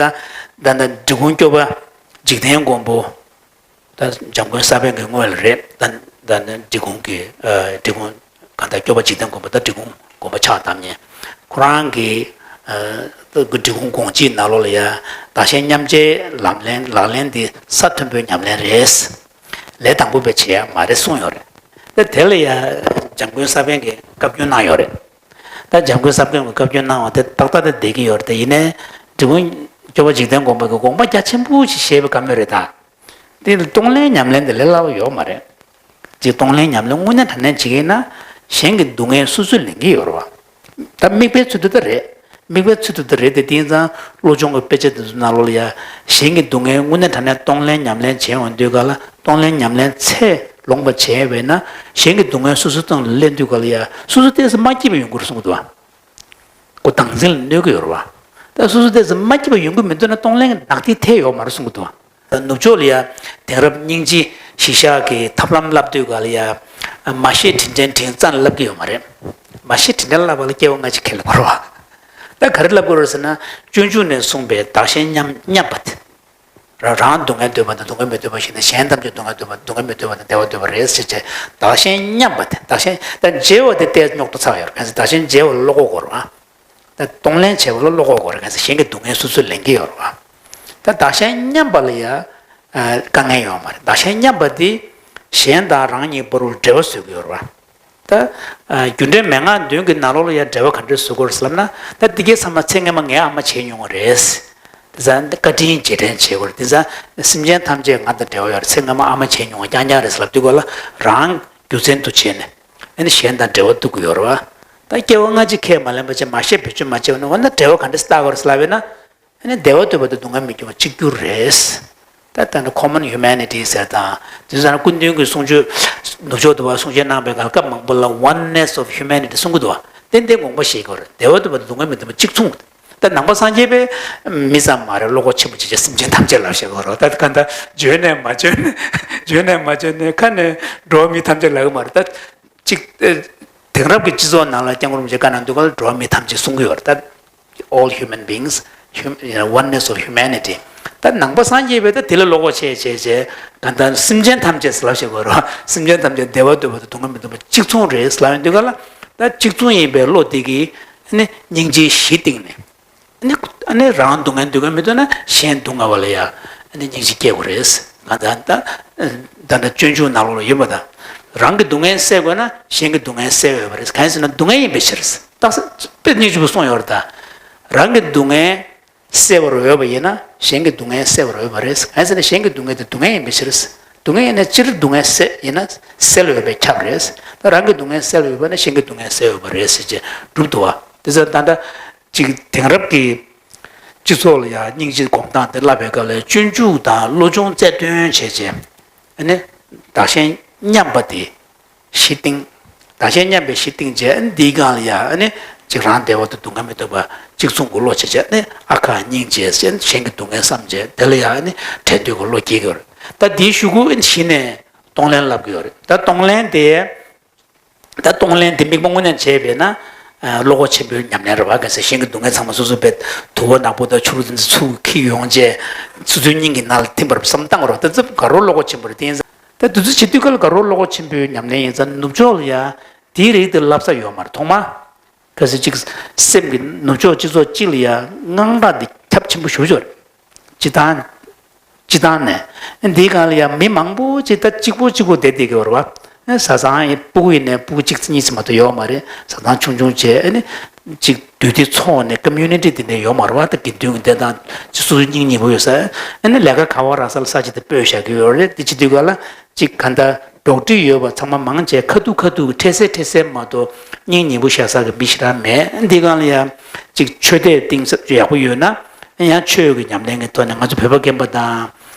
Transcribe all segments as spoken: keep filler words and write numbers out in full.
ད་ད་ལྟ་འབྲི་གུང་སྐྱོབ་པ་འཇིག་རྟེན་མགོན་པོ། ད་འཇམ་མགོན་ས་པཎ་གྱི་སྔོན་ལ་རེད། ད་ད་ནི་འབྲི་གུང་གི་ཨ་འབྲི་གུང་གང་ལྟར་སྐྱོབ་པ་འཇིག་རྟེན་མགོན་པོ། ད་འབྲི་གུང་དགོན་པ་ཕྱག་བཏབ་མཁན། ཁོ་རང་གི་ཨ་འབྲི་གུང་དགོངས་གཅིག་ནང་ལོགས་ལ་ཡ། བདག་གཞན་མཉམ་བརྗེའི་ལམ་ལེན་ལག་ལེན་འདི་ས་མཐོན་པོའི་ཉམས་ལེན་རེད། ལས་དང་པོ་བས་བྱེད་ཡ་མ་རེད་གསུངས་ཡོད་རེད། ད་དེ་ལ་ཡ་འཇམ་མགོན་ས་པཎ་གྱིས་བཀའ་བཀྱོན་གནང་ཡོད་རེད། ད་འཇམ་མགོན་ས་པཎ་གྱིས་བཀའ་བཀྱོན་གནང་བ་དེ་ཏག་ཏག་དེ་བསྡད་ཀྱི་ཡོད་རེད། དེ་ཡིན་ནའི་འབྲི་གུང་སྐྱོབ་པ་འཇིག་རྟེན་མགོན་པོ་གིས་དགོངས་པ་རྒྱ་ཆེན་པོ་ཞིག་བཞེས་པའི་བཀའ་མོལ་རེད་ད། དེ་ལ་གཏོང་ལེན་ཉམས་ལེན་དེ་ལས་སླ་བོ་ཡོད་མ་རེད། ཅིག་གཏོང་ལེན་ཉམས་ལེན་དངོས་གནས་དྲང་གནས་བྱེད་ཀྱི་ཡིན་ན། གཞན་གྱི་སྡུག་བསྔལ་སོ་སོས་ལེན་གྱི་ཡོད་རེད་བ། ད་དམིགས་པའི་ཚུལ་དུ་ད་རེད། དམིགས་པའི་ཚུལ་དུ་ད་རེད་དེ། དེང་སང་བློ་སྦྱོང་གི་དཔེ་ཆ་དེ་ཚོ་ནང་ལོགས་ལ་ཡ། གཞན་གྱི་སྡུག་བསྔལ་དངོས་གནས་དྲང་གནས་གཏོང་ལེན་ཉམས་ལེན་བྱེད་འོང་དུས་ག་ལ། གཏོང་ལེན་ཉམས་ལེན་ཚད་ལོངས་པ་བྱས་པས་ན། གཞན་གྱི་སྡུག་བསྔལ་སོ་སོའི་སྟེང་ལ་ལེན་དུས་ག་ལ་ཡ། སོ་སོ་ཏོག་ཙམ་མ་སྐྱིད་པ་ཡོང་གི་རེད་གསུང་གི་འདུག་བ། ཁོ་བདག་འཛིན་ལ་གནོད་ཀྱི་ཡོད་རེད་བ། ད་སོ་སོ་ཏོག་ཙམ་མ་སྐྱིད་པ་ཡོང་གི་མི་འདུག་ན། གཏོང་ལེན་གྱི་ནག་ཐིག་ཐེབས་ཡོད་མ་རེད་གསུང་གི་འདུག་བ། ད་ནུབ་ཕྱོགས་ལ་ཡ། དེང་རབས་སྙིང་རྗེ་གཞི་བཞག་གི་ཐབས་ལམ་བསླབ་དུས་ག་ལ་ཡ། མ་ཤེས་དྲིན་དྲན་དྲིན་རྩ་ནས་བསླབ་ཀྱི་ཡོད་མ་རེད། མ་ཤེས་དྲིན་དྲན་བསླབ་པ་ལ་སྐྱེ་བ་སྔ་ཕྱི་ཁས་ལེན་དགོས་རེད་བ། ད་ག་རེ་བསླབ་དགོས་རེད་ཟེར་ན། སྤྱོད་འཇུག་ནས་གསུངས་པའི་བདག་གཞན་མཉམ་མཉམ་པ་དེ། རང་རང་སྡུག་བསྔལ་འདོད་པ་དང་སྡུག་བསྔལ་མི་འདོད་པ་ཞིག་དང་། གཞན་ཐམས་ཅད་སྡུག་བསྔལ་འདོད་པ་དང་སྡུག་བསྔལ་མི་འདོད་པ་དང་བདེ་བ་འདོད་པ་རེད་ཟེར་བྱས། བདག་གཞན་མཉམ་པ་དེ། བདག་གཞན་ད་བརྗེ་བ་དེ་ཏོག་ཙམ་རྙོག་དྲ་ཚ་བ་ཡོད་རེད། གང་ཟེར་བདག་གཞན་བརྗེ་བ་ལ་བློ་ཁོག་དགོས་རེད་བ། ད་གཏོང་ལེན་བྱེད་པ་ལ་བློ་ཁོག་དགོས་རེད། གང་ཟེར་གཞན་གྱི་སྡུག་བསྔལ་སོ་སོས་ལེན་གྱི་ཡོད་རེད་བ། ད་བདག་གཞན་མཉམ་པ་ལ་ཡ་དཀའ་ངལ་ཡོད་མ་རེད། བདག་གཞན་མཉམ་པ་དེ་གཞན་དང་རང་གཉིས་བར་དུ་འབྲེལ་བ་བཟོ་གི་ཡོད་རེད་བ། ད་རྒྱུ་འབྲས་མན་ངག་བདུན་གྱི་ནང་ལོགས་ལ་ཡ་འབྲེལ་བ་ག་འདྲས་བཟོ་དགོས་རེད་ཟེར་ལབ་ན། ད་འདི་གའི་ཚང་མ་ཚེ་སྔ་མ་ངའི་ཨ་མ་བྱས་མྱོང་བ་རེད། དེང་སང་བཀའ་དྲིན་རྗེས་དྲན་བྱེད་དགོས་རེད། དེང་སང་སེམས་ཅན་ཐམས་ཅད་ང་དང་འབྲེལ་བ་ཡོད་རེད། ཚེ་སྔ་མ་ཨ་མ་བྱས་མྱོང་བ་རྐྱང་རྐྱང་རེད་ཟེར་ལབ་དུས་ག་ལ། རང་རྒྱུ་མཚན་དུ་བྱས་ནས་ཨ་ནི་གཞན་དང་འབྲེལ་བ་གཏོད་ཀྱི་ཡོད་རེད་བ། ད་སྐྱེ་བ་སྔ་ཕྱི་ཁས་མ་ལེན་པ་བྱས། མ་ཤེས་བེད་སྤྱོད་མ་བྱས་པ་ན། འོ་ན་འབྲེལ་བ་ག་འདྲས་བཏགས་དགོས་རེད་ཟེར་ལབ་པས་ན། ཨ་ནི་བདེ་བ་འདོད་པ་དང་སྡུག་བསྔལ་མི་འདོད་པ་གཅིག་གྱུར་རེད། ད་ལྟ་ནི་common humanity ཟེར་དང་། དེ་ཚོ་ནི་སྐུ་མདུན་གྱི་གསུང་ཆོས་ནུབ་ཕྱོགས་དུ་བ་གསུང་ཆོས་གནང་པའི་སྐབས་སྐབས་མང་པོ་ལ་oneness of humanity གསུང་གི་འདུག་བ། ཏན་ཏན་དགོངས་པ་བཞེས་དགོས་རེད། བདེ་བ་འདོད་པ་དང་སྡུག་བསྔལ་མི་འདོད་པ་གཅིག་མཚུངས། ད་ནང་པ་སངས་རྒྱས་པའི་མི་ཙམ་མ་རེད། བློ་ཁོག་ཆེན་པོ་བྱེད་བྱས་སེམས་ཅན་ཐམས་ཅད་ལབ་བཞག་གི་རེད། ད་གང་ལྟར་བརྗོད་ནས་མ་བརྗོད་ནས། བརྗོད་ནས་མ་བརྗོད་ནས་ཁ་ནས་འགྲོ་བ་མི་ཐམས་ཅད་ལབ་གི་མ་རེད། ད་གཅིག་ཨེ། དེང་རབས་ཀྱི་སྤྱི་ཚོགས་ནང་ལ་སྐྱབས་མགོན་རིན་པོ་ཆེས་བཀའ་གནང་དུས་ག་ལ་འགྲོ་བ་མི་ཐམས་ཅད་གསུང་གི་ཡོད་རེད། ད་all human beings, hum- you know, oneness of humanity. ད་ནང་པ་སངས་རྒྱས་པས་ད་དེ་ལ་བློ་ཁོག་ཆེ་བྱས་བྱས། གང་ལྟར་སེམས་ཅན་ཐམས་ཅད་ཟེར་ལབ་བཞག་གི་རེད། སེམས་ཅན་ཐམས་ཅད་བདེ་བ་འདོད་པ་དང་སྡུག་བསྔལ་མི་འདོད་པ་གཅིག་མཚུངས་རེད་ཟེར་ལབ་ཡོང་དུས་ག་ལ། ད་གཅིག་མཚུངས་ཡིན་པའི་བློ་དེ་གིས་ནི་སྙིང་རྗེའི་གཞི་བཏིང་ནས། ཨ་ནི་ཨ་ནི་རང་སྡུག་བསྔལ་འདོད་མཁན་མི་འདུག་ན་གཞན་སྡུག་བསྔལ་བ་ལ་ཡ་ཨ་ནི་སྙིང་རྗེ་སྐྱེ་དགོས་རེད། གང་ལྟར་ད་ད་ལྟ་སྤྱོད་འཇུག་ནང་ལོགས་ལ་ཡོད་པ་དང་། རང་གི་སྡུག་བསྔལ་སེལ་དགོས་ན་གཞན་གྱི་སྡུག་བསྔལ་སེལ་འོས་པ་རེད། གང་ཡིན་ཟེར་ན་སྡུག་བསྔལ་ཡིན་པའི་ཕྱིར། རྟགས་གསལ་དཔེ་སྙིང་རྗེ་པོ་གསུངས་ཡོད་རེད་ད། རང་གི་སྡུག་བསྔལ་སེལ་བར་འོས་པ་ཡིན་ན་གཞན་གྱི་སྡུག་བསྔལ་སེལ་བར་འོས་པ་རེད། གང་ཡིན་ཟེར་ན་གཞན་གྱི་སྡུག་བསྔལ་དེ་སྡུག་བསྔལ་ཡིན་པའི་ཕྱིར། སྡུག་བསྔལ་ཡིན་ན་སྤྱིར་སྡུག་བསྔལ་སེལ་ཡིན་ན་སེལ་འོས་པས་ཁྱབ་རེད། ད་རང་གི་སྡུག་བསྔལ་སེལ་འོས་པ་ན་གཞན་གྱི་སྡུག་བསྔལ་སེལ་འོས་པ་རེད་ཟེར་བྱས་གྲུབ་འདུག་བ། དེ་ཚོ་ད་ལྟ། ཅིག་དེང་རབས་ཀྱི་སྤྱི་ཚོགས་ལ་ཡང་སྙིང་རྗེ་སྒོམ་སྟངས་དེ་བསླབ་པའི་སྐབས་ལ་སྤྱོད་འཇུག་དང་བློ་སྦྱོང་རྩལ་འདོན་བྱས་རྗེས། ཨ་ནི་བདག་གཞན་མཉམ་པ་དེ་གཞི་བཏིང་། བདག་གཞན་མཉམ་པའི་གཞི་བཏིང་རྗེས། ཨ་ནི་འདིའི་སྒང་ལ་ཡང་ཨ་ནི་ཅིག་རང་བདེ་བ་དང་སྡུག་བསྔལ་མི་འདོད་པ་གཅིག་མཚུངས་ཀྱི་བློ་བྱས་རྗེས། ཨ་ནི་ཨ་ཁ་སྙིང་རྗེ་ཟེར་གཞན་གྱི་སྡུག་བསྔལ་བསམ་རྗེས། དེ་ལ་ཡང་ཨ་ནི་བྲལ་འདོད་ཀྱི་བློ་སྐྱེ་གི་ཡོད་རེད། ད་འདིའི་གཞུག་གུ་ཨ་ནི་གཞི་ནས་གཏོང་ལེན་བསླབ་ཀྱི་ཡོད་རེད། ད་གཏོང་ལེན་དེ། ད་གཏོང་ལེན་དེ་དམིགས་པ་དངོས་གནས་བྱས་པས་ན། ཨ། བློ་ཁོག་ཆེན་པོའི་ཉམས་ལེན་རེད་བ། གལ་སྲིད་གཞན་གྱི་སྡུག་བསྔལ་ཚང་མ་སོ་སོ་བས་དུ་བ་ནག་པོ་དང་ཕྱུར་བུ་དེ་ཚོ་ཚུར་འཁྱེར་ཡོང་བྱས། སོ་སོའི་སྙིང་གི་ནང་ལ་ཐིམ་པར་བསམ་བཏང་རོགས། ད་ཚོ་ག་རོ་བློ་ཁོག་ཆེན་པོ་རེད། དེ་ཡིན་ཙང་། ད་དེ་ཚོ་བྱེད་དུས་ག་ལ་ག་རོ་བློ་ཁོག་ཆེན་པོའི་ཉམས་ལེན་ཡིན་ཙང་། ནུབ་ཕྱོགས་ལ་ཡ་དེའི་རིགས་དེ་བསླབ་ས་ཡོད་མ་རེད། ཐོག་མ། གལ་སྲིད་ཅིག་སེམས་ཀྱི་ནུབ་ཕྱོགས་སྤྱི་ཚོགས་གཅིག་ལ་ཡ་དངངས་སྐྲག་འདི་ཁྱབ་ཆེན་པོ་ཞེ་པོ་ཅིག་ཡོད་རེད། སྤྱི་བཏང་། སྤྱི་བཏང་ནས། འདིའི་སྒང་ལ་ཡང་མི་མང་པོ་ཅིག་ད་གཅིག་པོ་གཅིག་པོ་བསྡད་བསྡད་ཀྱི་ཡོད་རེད་བ། བཟའ་ཚང་ཡིན། སྤུ་གུ་ཡིན་ནའི་སྤུ་གུ་གཅིག་གཉིས་ཙམ་མ་གཏོགས་ཡོད་མ་རེད། བཟའ་ཚང་ཆུང་ཆུང་བྱས། ཨ་ནི་ཅིག་འདུས་སྡེ་ཚོགས་ནས་community་དེ་འདྲ་ཡོད་མ་རེད་བ། ད་དགེ་འདུན་གྱི་བསྡད་སྟངས་ཅིག་སོ་སོའི་སྙིང་ཉེ་པོ་ཡོད་ས། ཨ་ནི་ལས་ཀ་ག་བ་རག་ས་ལ་ས་ཅིག་དེ་སྤོས་བཞག་གི་ཡོད་རེད། དེ་བྱེད་དུས་ག་ལ་ཅིག་ག་འདྲ་འགྲོགས་འདྲིས་ཡོད་པ་ཚང་མ་མང་ཆེ་ཁ་ཐུག་ཁ་ཐུག་འཕྲལ་སེལ་འཕྲལ་སེལ་མ་གཏོགས་སྙིང་ཉེ་པོ་བཞག་ས་གི་མི་ཞེ་དྲག་མེད། འདི་སྒང་ལ་ཡང་ཅིག་ཆོས་དད་གཏིང་ཟབ་ཡག་པོ་ཡོད་ན། ཡང་ཆོས་ཀྱི་ཉམས་ལེན་གྱི་ཐོག་ནས་ང་ཚོ་བོད་པ་རྒན་པ་དང་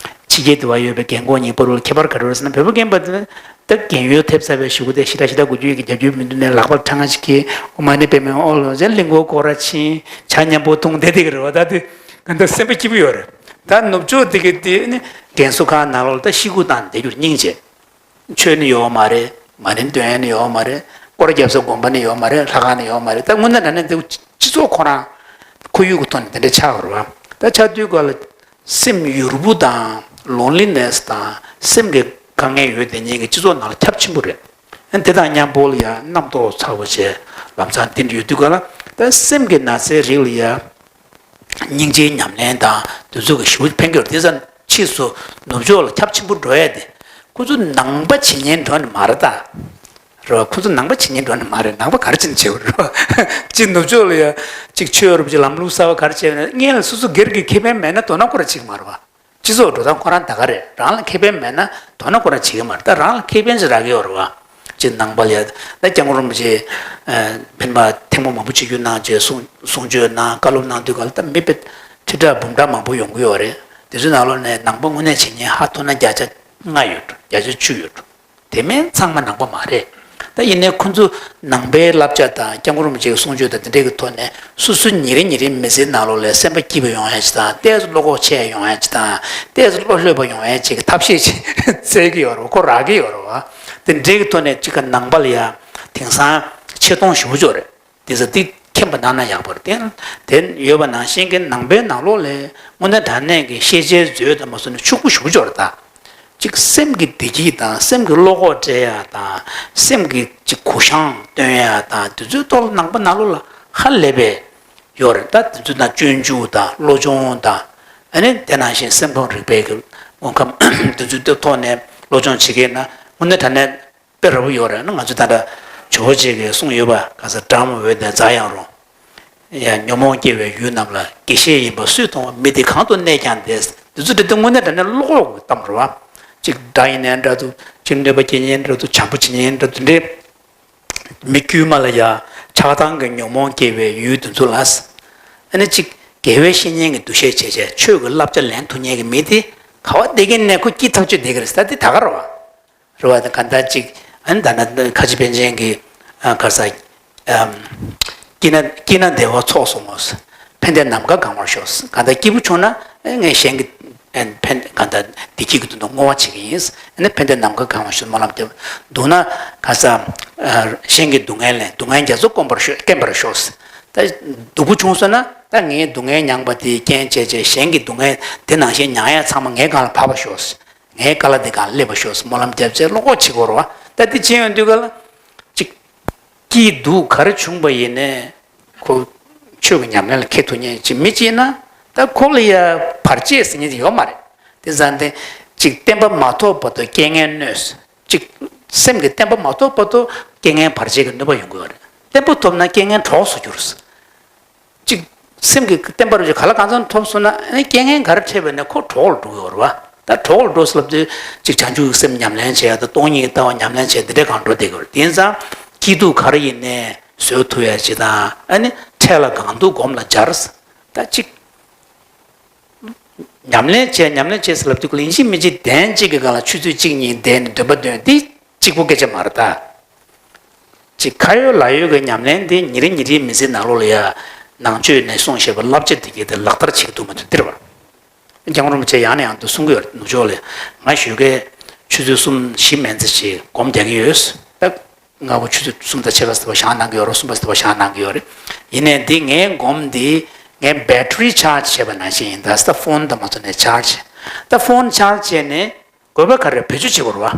ཕྱི་རྒྱལ་དུ་བ་ཡོད་པའི་རྒན་གོག་གཉིས་བར་ལ་ཁྱད་པར་ག་རེ་ཡོད་ཟེར་ན། བོད་པ་རྒན་པ་དེ་ད་རྒན་ཡོལ་ཐེབས་ཚར་བའི་གཞུག་གུ་དེ་ཞེ་དྲག་ཞེ་དྲག་དགོས་རྒྱུ་ཡོད་ཀྱི་རྒྱབ་སྐྱོར་མི་འདུག་ནས། ལག་པར་ཁྲ་ང་ཞིག་གིས་ཨོཾ་མ་ཎི་པདྨེ་ཧཱུྃ་ལོ་ཟེར་གླིང་སྐོར་སྐོར་ར་ཕྱིན། ཇ་མཉམ་པོ་འཐུང་བསྡད་བསྡད་ཀྱི་རེད་བ། ད་དེ་ག་འདྲ་སེམས་པ་སྐྱིད་པོ་ཡོད་རེད། ད་ནུབ་ཕྱོགས་དེ་གི་དེ་ནི་རྒན་གསོ་ཁང་ནང་ལོགས་ལ་ད་ཤི་སྒུག་བཏང་བསྡད་རྒྱུར་སྙིང་རྗེ། ཆོས་ནི་ཡོད་མ་རེད། མ་ཎི་འདོན་ཡ་ནི་ཡོད་མ་རེད། སྐོར་ར་རྒྱབ་ས་དགོན་པ་ནི་ཡོད་མ་རེད། ལྷ་ཁང་ནི་ཡོད་མ་རེད། ད་དངོས་གནས་དྲང་གནས་དེ་སྤྱི་ཚོགས་ཁོ་རང་ཁོར་ཡུག་གི་ཐོག་ནས་དེ་འདྲ་ཆགས་པ་རེད་བ། ད་ ད་ཆགས་དུས་སྐབས་ལ་སེམས་ཡུར་བུ་དང་loneliness་དང་སེམས་ཀྱི་དཀའ་ངལ་ཡོད་དེ་ཉིད་ཀྱི་སྤྱི་ཚོགས་ནང་ལ་ཁྱབ་ཆེན་པོ་རེད། ཨ་དེ་དང་མཉམ་པོ་ལ་ཡང་རྣམ་རྟོག་ཚ་བོ་བྱས་ལམ་སང་འདི་འདྲ་ཡོད་དུས་སྐབས་ལ་ད་སེམས་ཀྱི་ན་ཚའི་རིགས་ལ་ཡང་། སྙིང་རྗེའི་ཉམས་ལེན་དང་དེ་ཚོ་གི་ཞེ་པོ་ཕན་གྱི་ཡོད་རེད། དེ་ཙམ་ཕྱིས་སུ་ནུབ་ཕྱོགས་ལ་ཁྱབ་ཆེན་པོ་འགྲོ་ཡ་དེ་ཁོ་ཚོ་ནང་པ་བྱེད་ཉན་འགྲོ་ནི་མ་རེད་ད། རེད་བ། ཁོ་ཚོ་ནང་པ་བྱེད་ཉན་འགྲོ་ནི་མ་རེད། ནང་པ་ག་རེ་བྱེད་ནི་བྱེད་དགོས་རེད་བ། གཅིག་ནུབ་ཕྱོགས་ལ་ཡ་གཅིག་ཆོས་རུབ་ཀྱི་ལམ་ལུགས་གསར་བ་ག་རེ་བྱས་ན་སྔོན་ལ་སོ་སོ་སྒེར་གྱི་ཁེ་ཕན་མེད་ན་དོ་སྣང་ཁོ་རང་བྱེད་ཀྱི་མ་རེད་བ། སྤྱི་ཚོགས་འགྲོ་སྟངས་ཁོ་རང་ད་ག་རེད། རང་ལ་ཁེ་ཕན་མེད་ན་དོ་སྣང་ཁོ་རང་བྱེད་ཀྱི་མ་རེད། ད་རང་ལ་ཁེ་ཕན་ཅིག་རག་གི་ཡོད་རེད་བ། ཅིག་ནང་པ་ལ་ཡ་ད་སྐྱབས་མགོན་རིན་པོ་ཆེ་ཨ་སྤེན་པ་ཐེངས་མ་མང་པོ་ཆིབས་བསྒྱུར་གནང་བྱས་གསུང་གསུང་ཆོས་གནང་བཀའ་སློབ་གནང་དུས་སྐབས་ལ་ད་མི་དཔེ་ཁྲི་ཕྲག་འབུམ་ཕྲག་མང་པོ་ཡོང་གི་ཡོད་རེད། དེ་ཚོའི་ནང་ལོགས་ནས་ནང་པ་དངོས་གནས་བྱེད་མཁན་ཧ་ཐོ་ན་བརྒྱ་ཆ་ལྔ་ཡོད་འགྲོ། བརྒྱ་ཆ་བཅུ་ཡོད་འགྲོ། དེ་མིན་ཚང་མ་ནང་པ་མ་རེད། ད་ཡིན་ནའི་ཁོ་ཚོ་ནང་པའི་བསླབ་བྱ་དང་སྐྱབས་མགོན་རིན་པོ་ཆེའི་གསུང་ཆོས་དང་དེ་འདྲའི་གི་ཐོག་ནས་སོ་སོའི་ཉིན་རེ་ཉིན་རེའི་མི་ཚེའི་ནང་ལོགས་ལ་སེམས་པ་སྐྱིད་པོ་ཡོང་ཡ་ཅིག་དང་ཏོག་ཙམ་བློ་ཁོག་ཆེ་ཡོང་ཡ་ཅིག་དང་ཏོག་ཙམ་བློ་ལྷོད་པ་ཡོང་ཡ་ཅིག་གི་ཐབས་ཤེས་ཅིག་བཙལ་གི་ཡོད་རེད་བ། ཁོ་རག་གི་ཡོད་རེད་བ། དེ་འདྲའི་གི་ཐོག་ནས་ཅིག་གི་ནང་པ་ལ་ཡ་དེང་སང་ཆེ་མཐོང་ཞེ་པོ་ཅིག་ཡོད་རེད། དེ་ཚོ་དེ་མཁྱེན་པ་གནང་ན་ཡག་པོ་རེད། དེ་དེ་ཡོད་པ་ནང་བཞིན་གྱི་ནང་པའི་ནང་ལོགས་ལ་དངོས་གནས་དྲང་གནས་ཀྱི་ཤེས་བྱའི་མཛོད་དུ་མ་སོང་ནས་ཕྱུག་པོ་ཞེ་པོ་ཅིག་ཡོད་རེད་ད། གཅིག་སེམས་ཀྱི་བདེ་སྐྱིད་དང་སེམས་ཀྱི་བློ་ཁོག་སྤྲད་ཡ་དང་སེམས་ཀྱི་གཅིག་གུ་བཤངས་སྟོན་ཡ་དང་དེ་ཚོའི་ཐོག་ལ་ནང་པ་ནང་ལོགས་ལ་ཧ་ལས་པའི་ཡོད་རེད། ད་དེ་ཚོའི་ནང་སྤྱོད་འཇུག་དང་བློ་སྦྱོང་དང་ཨ་ནི་དེ་ནང་བཞིན་སེམས་ཁམས་རིག་པའི་གི་དངོས་ཁམས་དེ་ཚོའི་ཐོག་ནས་བློ་སྦྱོང་བྱེད་མཁན་ན་དངོས་གནས་དྲང་གནས་དཔེ་ར་བོ་ཡོད་རེད། ང་ཚོ་ད་ལྟ་ཇོ་བོ་རྗེ་གིས་གསུངས་ཡོད་པ། ག་ས་སྒྲ་མི་འོས་ཏེ་རྩྭ་ཡང་རུང་། ཡང་ཉོན་མོངས་སྐྱེ་བའི་ཡུལ་རྣམས་ལ། དགེ་བཤེས་ཡིན་པ་སུས་མཐོང་བ། མི་དེ་གང་དུ་གནས་ཀྱང་བདེ། འདི་ཚོ་འདྲི་དུས་དངོས་གནས་དྲང་གནས་བློ་ཁོག་གི་གཏམ་རེད་བ། གཅིག་སྒྲ་ཡིན་ནའི་འདྲ་འདུག་གཅིག་གནོད་པ་སྐྱེལ་མཁན་འདྲ་འདུག་བྱམས་པོ་བྱེད་མཁན་འདྲ་འདུག་འདྲེ། མི་དཀྱུས་མ་ལ་ཡ་ཆགས་སྡང་གི་ཉོན་མོངས་སྐྱེ་བའི་ཡུལ་དེ་ཚོ་ལ། ཨ་ནི་གཅིག་དགེ་བའི་བཤེས་གཉེན་གྱི་འདུ་ཤེས་བྱས་བྱས་ཆོས་ཀྱི་བསླབ་བྱ་ལེན་ཐུབ་མཁན་གྱི་མི་དེ་ག་བ་བསྡད་ཀྱི་ནས་ཁོ་སྐྱིད་ཐག་ཆོད་བསྡད་ཀྱི་རེད་ཟེར། ད་དེ་ད་ག་རེད་བ། རེད་བ། དེ་ག་འདྲ་ཅིག་ཨ་ནི་ད་ནི་ཁ་ཆེ་པཎ་ཆེན་གྱི་ཨ་ག་ས་ཨམ། སྐྱིད་ན་སྐྱིད་ན་བདེ་བ་ཚོགས་སུ་བསྔོ། ཕན་བདེ་ནམ་མཁའ་གང་བར་ཤོག་ག་འདྲ་སྐྱིད་པོ་བྱུང་ན་ཨེ་ངས་གཞན་གྱི་ཨེ་ཕན་ག་འདྲ་བདེ་སྐྱིད་ཀྱི་དོན་དུ་བསྔོ་བ་བྱེད་ཀྱི་ཡིན། ཨ་ནི་ཕན་བདེ་ནམ་མཁའ་གང་བར་ཤོག་སྨོན་ལམ་བརྒྱབ། སྡུག་ན་ག་ས་ཨ་གཞན་གྱི་སྡུག་བསྔལ་ལས་སྡུག་བསྔལ་རྒྱ་མཚོ་སྐོམ་པར་ཤོག་སྐེམ་པར་ཤོག་ད་སྡུག་པོ་བྱུང་སོང་ན་ད་ངའི་སྡུག་བསྔལ་མྱངས་པ་དེའི་རྐྱེན་བྱས་བྱས་གཞན་གྱི་སྡུག་བསྔལ་དེ་ནང་བཞིན་མྱངས་ཡ་ཚང་མ་ངའི་སྒང་ལ་བབས་པར་ཤོག་ངའི་བཀའ་ལ་འདི་གང་སླེབས་པ་ཤོག་སྨོན་ལམ་རྒྱབ་བྱས་བློ་ཁོག་བྱེད་དགོས་རེད་བ། ད་འདི་བྱེད་ཡོང་དུས་ག་ལ་ཅིག་སྐྱིད་སྡུག་ག་རེ་བྱུང་པ་ཡིན་ནའི་ཁོ་ཆོས་ཀྱི་ཉམས་ལེན་ལ་འཁེལ་ཐུབ་མཁན་ཅིག་མི་ཅིག་ཡིན་ན་ད་ཁོ་ལ་ཡ་བར་ཆད་ཟེར་མཁན་ཅིག་ཡོད་མ་རེད། དེ་ཙང་དེ་ཅིག་བསྟན་པ་མ་ཐོབ་བར་དུ་རྐྱེན་ངན་གནོད། ཅིག་སེམས་ཀྱི་བསྟན་པ་མ་ཐོབ་བར་དུ་རྐྱེན་ངན་བར་ཆད་ཀྱི་གནོད་པ་ཡོང་གི་ཡོད་རེད། བསྟན་པ་ཐོབ་ན་རྐྱེན་ངན་གྲོགས་སུ་འགྱུར། གཅིག་སེམས་ཀྱི་བརྟན་པ་རུ་ག་ལ་གང་འཚམ་ཐོབ་སོང་ན་ཨ་ནི་རྐྱེན་ངན་ག་རེ་འཕྲད་པ་ཡིན་ན་ཁོ་གྲོགས་ལ་འགྲོ་གི་ཡོད་རེད་བ། ད་གྲོགས་ལ་འགྲོ་ཟེར་ལབ་དུས་གཅིག་བྱང་ཆུབ་ཀྱི་སེམས་ཉམས་ལེན་བྱས་དང་སྟོང་ཉིད་ཀྱི་ལྟ་བ་ཉམས་ལེན་བྱས་འདི་འདྲའི་སྒང་འགྲོ་བསྡད་ཀྱི་ཡོད་རེད། དེ་ཡིན་ཙང་སྐྱིད་སྡུག་ག་རེ་ཡིན་ནའི་བཟོད་ཐུབ་ཡ་ཅིག་དང་ཨ་ནི་འཕྲད་ལ་གང་ཐུབ་སྒོམ་ལ་སྦྱར། ད་གཅིག་ཉམས་ལེན་བྱས་ཉམས་ལེན་བྱས་ཟེར་ལབ་དུས་ཀྱི་ཡིན་གཅིག་མིན་གཅིག་གདན་གཅིག་གི་སྒང་ལ་ཆུ་ཚོད་གཅིག་གཉིས་བསྡད་ནས་འདོན་པ་འདོན་འདི་གཅིག་པོ་སྐད་ཆ་མ་རེད་ད། ཅིག་ཁ་ཡོད་ལག་ཡོད་ཀྱི་ཉམས་ལེན་དེ་ཉིན་རེ་ཉིན་རེའི་མི་ཚེའི་ནང་ལོགས་ལ་ཡ་ནང་ཆོས་ནས་གསུངས་བཞག་པའི་བསླབ་བྱ་དེ་གྱད་དེ་ལག་བསྟར་བྱེད་ཀྱི་འདུག་མ་འདུག་འདིར་བ། སྐྱབས་མགོན་རིན་པོ་ཆེ་ཡང་ནས་ཡང་དུ་གསུང་གི་ཡོད་རེད། ནུབ་ཕྱོགས་ལ་ང་ཞོགས་ཀས་ཆུ་ཚོད་གསུམ་བཞི་མན་ཙམ་ཞིག་སྒོམ་རྒྱག་གི་ཡོད། ད་སྔ་པོ་ཆུ་ཚོད་གསུམ་དང་ཕྱེད་ཀ་ཙམ་བཞག་གནང་གི་ཡོད་རེད། གསུམ་པ་ཙམ་བཞག་གནང་གི་ཡོད་རེད། ཡིན་ནའི་འདི་ངའི་སྒོམ་འདི་ངའི་battery charge་བྱས་པ་ནང་བཞིན་ཡིན། ད་ད་ཕོན་དང་མ་ཐུག་ནས་charge་བྱས། ད་ཕོན་charge་བྱས་ནས་དགོས་པ་ག་རེ་བེད་སྤྱོད་བྱེད་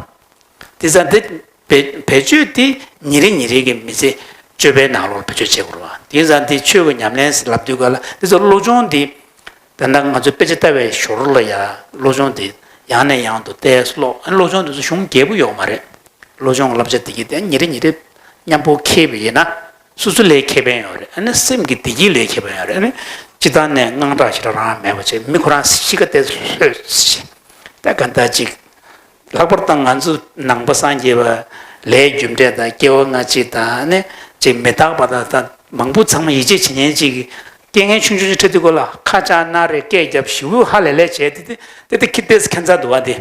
དགོས་རེད་བ། དེ་ཙང་དེ་བེད་བེད་སྤྱོད་དེ་ཉིན་རེ་ཉིན་རེ་གི་མི་ཚེ་སྤྱོད་པའི་ནང་ལོགས་བེད་སྤྱོད་བྱེད་དགོས་རེད་བ། དེ་ཙང་དེ་ཆོས་ཀྱི་ཉམས་ལེན་ཟེར་ལབ་དུས་ག་ལ་དེ་ཚོ་བློ་སྦྱོང་དེ་ད་ལྟ་ང་ཚོ་དཔེ་ཆ་ལྟ་བའི་ཞོར་ལ་ཡ་བློ་སྦྱོང་དེ་ཡང་ནས་ཡང་དུ་བལྟས་ཀློག་བློ་སྦྱོང་དེ་ཚོ་གཞུང་རྒྱས་པོ་ཡོད་མ་རེད། བློ་སྦྱོང་བསླབ་བྱ་དེ་གྱད་དེ་ཉིན་རེ་ཉིན་རེ་མཉམ་པོ་འཁྱེར་བ་ཡིན་ན་སོ་སོ་ལའི་ཁེ་ཕན་ཡོད་རེད། ཨ་ནི་སེམས་ཀྱི་བདེ་སྐྱིད་ལའི་ཁེ་ཕན་ཡོད་རེད། ཨ་ནི་སྤྱིར་བཏང་ནས་དངངས་སྐྲག་ཞེ་དྲག་རང་མེད་པ་བྱས་མི་ཁོ་རང་གཤིས་ཀ་ཏོག་ཙམ་ལྷོད། ད་ག་འདྲ་ཅིག་ལྷག་པར་དུ་ང་ཚོ་ནང་པ་སངས་རྒྱས་པ་ལས་རྒྱུ་འབྲས་དང་སྐྱེ་བ་སྔ་ཕྱི་དང་ཨ་ནི་ཅིག་མི་རྟག་པ་དང་ད་མང་པོ་ཚང་མ་ཡིད་ཆེས་བྱེད་མཁན་ཅིག་གི་རྐྱེན་ངན་ཆུང་ཆུང་ཅིག་འཕྲད་དུས་སྐབས་ལ་ཁ་ལྕགས་སྣ་རེ་སྐད་རྒྱབ་ཞེ་པོ་ཧ་ལས་ལས་བྱས་ཏེ་ཏེ་ཏེ་ཏེ་ཁྱི་ཏོག་ཙམ་ཁྱད་མཚར་འདུག་བ་དེ།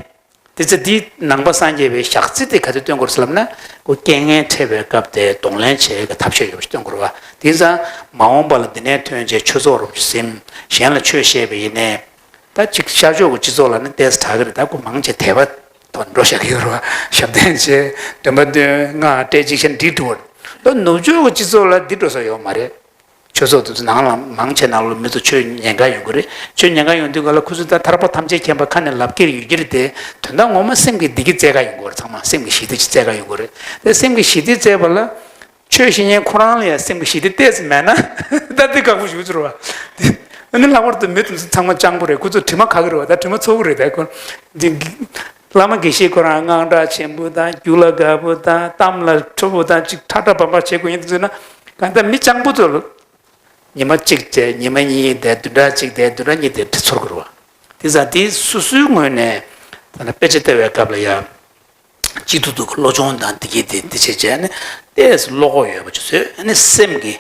དེ་ཚེ་འདིའི་ནང་པ་སངས་རྒྱས་པའི་ཞག་རྩི་དེ་ག་ཚོད་སྟོན་དགོས་ཟེར་ལབ་ན། ཁོ་རྐྱེན་ངན་འཕྲད་པའི་སྐབས་དེ་གདོང་ལེན་བྱེད་ཡག་གི་ཐབས་ཤེས་ཡོད་པ་ཞིག་སྟོན་དགོས་རེད་བ། དེ་ཙང་མ་འོངས་པ་ལ་འདི་ནས་ཐོན་རྗེས་ཆོས་ཚོགས་རོབ་ཀྱི་ཟིན། གཞན་ལ་ཆོས་བཤད་པ་ཡིན་ནའི། ད་ཅིག་ཤར་ཕྱོགས་ཀྱི་སྤྱི་ཚོགས་ལ་ནི་ཏོག་ཙམ་དྲག་གི་རེད། ད་ཁོ་མང་ཆེ་དད་པ་ཐོག་འགྲོ་བཞག་གི་ཡོད་རེད་བ། ཞབས་བརྟན་བྱས་འདོན་པ་འདོན་སྔགས་བགྲེས་ཅིག་བྱས་འདི་འགྲོ་བ་རེད། ད་ནུབ་ཕྱོགས་ཀྱི་སྤྱི་ཚོགས་ལ་འདི་འགྲོ་ས་ཡོད་མ་རེད། ཆོས་ཚོགས་དེ་ཚོ་ནང་ལ་མང་ཆེ་ནང་ལ་མི་ཚོ་ཆོས་ཉན་ག་ཡོང་གི་རེད། ཆོས་ཉན་ག་ཡོང་དུས་ག་ལ་ཁོ་ཚོ་ད་ཐར་པ་ཐམས་ཅད་མཁྱེན་པ་ཁ་ནས་ལབ་ཀྱི་ཡོད་ཀྱི་རེད་དེ། དོན་དག་ངོ་མ་སེམས་ཀྱི་བདེ་སྐྱིད་བཙལ་ག་ཡོང་གི་རེད། ཚང་མ་སེམས་ཀྱི་ཞི་བདེ་ཅིག་བཙལ་ག་ཡོང་གི་རེད། དེ་སེམས་ཀྱི་ཞི་བདེ་བཙལ་བ་ལ། ཆོས་བཤད་མཁན་ཁོ་རང་ལ་ཡང་སེམས་ཀྱི་ཞི་བདེ་ཏོག་ཙམ་མེད་ན་ད་དེ་ཁག་པོ་ཞིག་འཚོལ་བ། དེ་ཨ་ནི་ལྷག་པར་དུ་མི་དེ་ཚོ་ཚང་མ་སྤྱང་པོ་རེད། ཁོ་ཚོ་དྲི་མ་ག་གི་རེད་བ། ད་དྲི་མ་ཚོགས་ཀྱི་རེད། ད་ཁོ་འདི་བླ་མ་དགེ་བཤེས་ཁོ་རང་དངངས་སྐྲག་ཆེན་པོ་དང་། རྒྱུ་ལ་དགའ་པོ་དང་། གཏམ་ལ་ཁྲོ་བོ་དང་། ཅིག་ཁྲ་ཁྲ་འབར་འབར་བྱེད་དགོས་ཡིན་དུས་ན། གང་ལྟར་མི་སྤྱང་པོ་ཚོ་ལ་ཉི་མ་གཅིག་བྱས། ཉི་མ་གཉིས་བསྡད། བདུན་ཕྲག་གཅིག་བསྡད། བདུན་ཕྲག་གཉིས་བསྡད། དེ་ཚོར་དགོས་རེད་བ། དེ་ཙང་དེ་སོ་སོའི་ངོས་ནས་ད་ལྟ་དཔེ་ཆ་ལྟ་བའི་སྐབས་ལ་ཡང་། སྤྱི་ཚོགས་དུ་བློ་སྦྱོང་དང་དེ་གའི་དེ་དེ་བྱས་བྱས་ནས་ཏོག་ཙམ་བློ་ཁོག་ཡོད་པ་ཅིག་བཟོས། ཨ་ནི་སེམས་ཀྱི་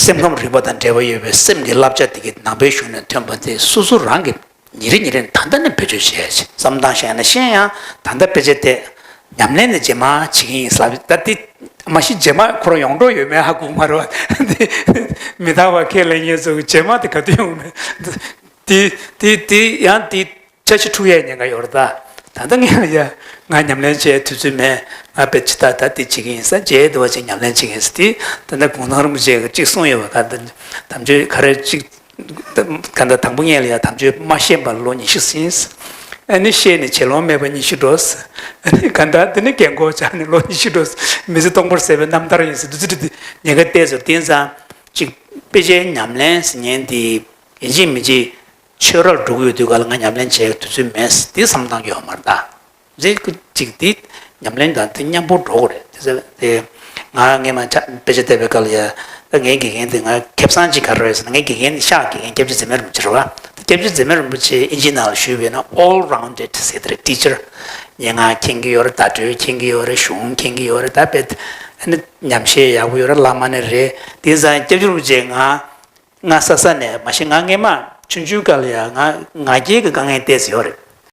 སེམས་ཁམས་རིག་པ་དང་འབྲེལ་བ་ཡོད་པའི་སེམས་ཀྱི་བསླབ་བྱ་དེ་གའི་ནང་པའི་གཞུང་ནས་ཐོན་པ་དེ་སོ་སོ་རང་གིས་ཉིན་རེ་ཉིན་རེ་ད་ལྟ་ནས་བེད་སྤྱོད་བྱས་བྱས། བསམ་བཏང་བྱས་ནས་ཤེས་ཡང་ད་ལྟ་དཔེ་ཆ་བལྟས། ཉམས་ལེན་ནི་རྗེས་མ་བྱེད་ཀྱི་ཡིན་ཟེར་ལབ། ད་དེ་མ་གཞི་རྗེས་མ་ཁོ་རང་ཡོང་འགྲོ་ཡོད་མེད་ཧ་གོ་མ་རེད་བ། དེ་མི་རྟག་པ་ཁས་ལེན་མཁན་ཚོ་རྗེས་མ་དེ་ག་དུས་ཡོང་མེད། དེ་དེ་དེ་ཡང་དེ། འཆར་གཞི་འཁྲུག་ཡས་ཉེན་ཁ་ཡོད་རེད་ད། ད་ལྟ་ངས་ལ་ཡ། ང་ཉམས་ལེན་བྱེད་དུས་ཚོད་མེད། ང་དཔེ་ཆ་ད་ད་འདི་བྱེད་ཀྱི་ཡིན་ཟེར། བྱས་དུས་བ་ཅིག་ཉམས་ལེན་བྱེད་ཀྱི་ཡིན་ཟེར། དེ་ད་ལྟ་གུང་ཐང་རིན་པོ་ཆེ་གིས་གཅིག་གསུངས་ཡོད་པ། ག་ད་དམ་ཆོས་ག་རེ་གཅིག་ག་ད་དང་པོ་ངས་ལ་ཡ་དམ་ཆོས་མ་ཤེས་པར་ལོ་ཉི་ཤུ་ཟིན། ཨ་ནི་ཤེས་ནས་ཆེ་ལོང་མེད་པར་ཉི་ཤུ་འགྲོ། ཨ་ནི་ག་ད་དེ་ནི་རྒན་གོག་ཆགས་ནས་ལོ་ཉི་ཤུ་འགྲོ། མི་ཚེ་སྟོང་པར་ཟད་པའི་རྣམ་ཐར་ཡིན་ཟེར། དུས་ཚོད་དེ་ཉེན་ཁ་གཏད་ཟེར། དེ་ཡིན་ཙང་གཅིག་དཔེ་ཆའི་ཉམས་ལེན་ཟེར་མཁན་དེ་ཡིན་གཅིག་མིན་གཅིག་ཆོས་རར་འགྲོ་གི་ཡོད་དུས་ག་ལ་ང་ཉམས་ལེན་བྱེད་དུས་ཚོད་མེད་ཟེར་དེ་བསམ་བཏང་གི་ཡོད་མ་རེད་ད། རེད། ཁོ་གཅིག་དེ་ཉམས་ལེན་དང་དེ་མཉམ་པོ་འགྲོ་དགོས་རེད། དེ་ཚོ་དེ་ང་སྔས་མ་ཆ་དཔེ་ཆ་བལྟས་པའི་སྐབས་ལ་ཡ། ད་ངའི་དགེ་རྒན་དེ་ང་ཁེ་བཟང་གཅིག་ག་རེ་རེད་ཟེར་ན། ངའི་དགེ་རྒན་དེ་ཤག་དགེ་རྒན་སྐྱབས་རྗེ་འཛིན་མེད་རིན་པོ་ཆེ་རེད་བ། སྐྱབས་རྗེ་འཛིན་མེད་རིན་པོ་ཆེ་ཨིན་ཇིའི་ནང་ལ་ཞུས་པ་ཡིན་ན་all rounded ཟེར་དེ་རེད། ཊི་ཆར། སྙན་ངག་མཁྱེན་གྱི་ཡོད་རེད། བརྡ་སྤྲོད་མཁྱེན་གྱི་ཡོད་རེད། གཞུང་མཁྱེན་གྱི་ཡོད་རེད། ད་དཔེ་ཨ་ནི་ཉམས་བཞེས་ཡག་པོ་ཡོད་རེད། བླ་མ་ནི་རེད། དེ་ཙང་སྐྱབས་རྗེ་རིན་པོ་ཆེ་ང་། ང་ས་ས་ནས་མ་གཞི་ང་སྔས་མ་ཆུང་ཆུང་སྐབས་ལ་ཡ་ང་ང་རྒྱལ་གྱི་དཀའ་ངལ་ཏོག་ཙམ་ཡོད་རེད།